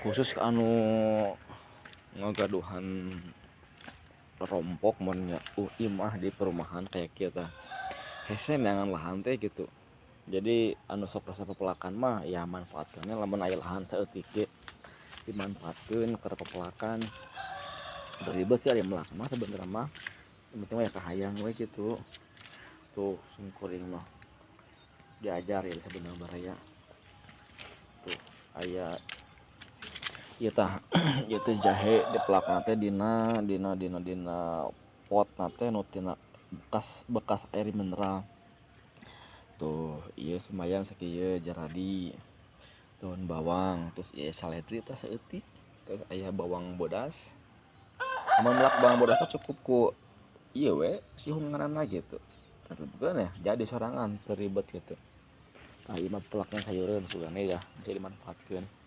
Khusus anu ngagaduhan rompok mun nya imah di perumahan kayak kita hese neangan lahan teh gitu. Jadi anu sok rasa pepelakan mah ya manfaatkeunnya lamun aya lahan saeutik ge dimanfaatkeun keur pepelakan. Teu ribet sih ari melak mah sebenarnya mah, yang penting mah ya kahayang we gitu. Tuh sungkuring mah diajar ya sebenarnya baraya. Tuh aya ieu tah, ieu teh jahe dipelakna teh dina dina dina dina potna teh nu tina bekas bekas air mineral. Tuh ieu lumayan sakieu jaradi daun bawang, terus ieu saledri tah saeutik, terus aya bawang bodas. Amun melak bawang bodas mah cukup ku ieu we sihung ngaranna gitu. Tah ya jadi sorangan teu ribet gitu. Tah ieu mah pelakna sayureun sugane ya bisa dimanfaatkeun.